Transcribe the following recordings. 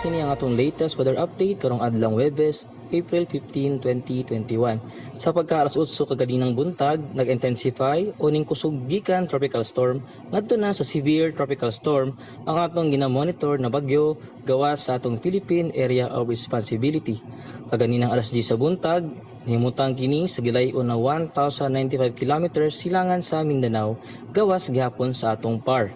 Kini ang atong latest weather update karong adlawng Webes, April 15, 2021. Sa pagka alas 8 kaganinang buntag, nag-intensify o ning kusog gikan tropical storm ngadto na sa severe tropical storm ang atong gina-monitor na bagyo gawas sa atong Philippine Area of Responsibility. Kaganinang alas 10 sa buntag, nahimutang kini sa gilayon na 1,095 kilometers silangan sa Mindanao, gawas gihapon sa atong PAR.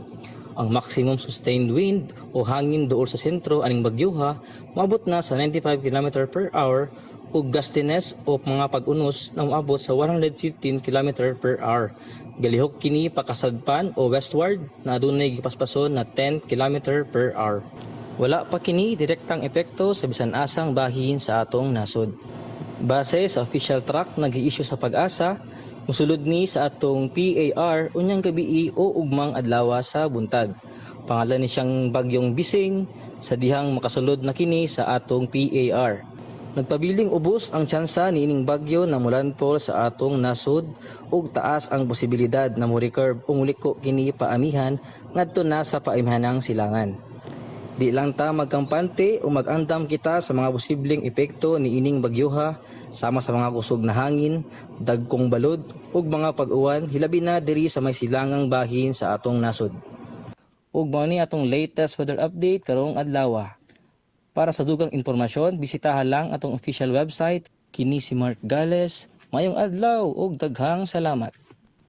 Ang maximum sustained wind o hangin duol sa sentro aning bagyuha moabot na sa 95 km per hour ug gustiness o mga pag-unos na moabot sa 115 km per hour. Galihok kini pakasadpan o westward na adunay gipaspason na 10 km per hour. Wala pa kini direktang epekto sa bisan asang bahin sa atong nasod. Base sa official track nga gi-issue sa PAGASA, musulod ni sa atong PAR unyang gabii o ugmang adlaw sa buntag. Pangalan ni siyang Bagyong Bising sa dihang makasulod na kini sa atong PAR. Nagpabiling ubos ang tsansa niining bagyo na molandfall sa atong nasod ug taas ang posibilidad na mo-recurve o muliko kini paamihan ngadto na sa paamihanang silangan. Di lang ta magkampante o mag-andam kita sa mga posibleng epekto niining bagyuha sama sa mga kusog na hangin, dagkong balod ug mga pag-uwan, hilabi na diri sa may silangang bahin sa atong nasod. Ug mao ni atong latest weather update karong adlaw. Para sa dugang impormasyon, bisitahan lang atong official website. Kini si Mark Gales. Maayong adlaw ug daghang salamat.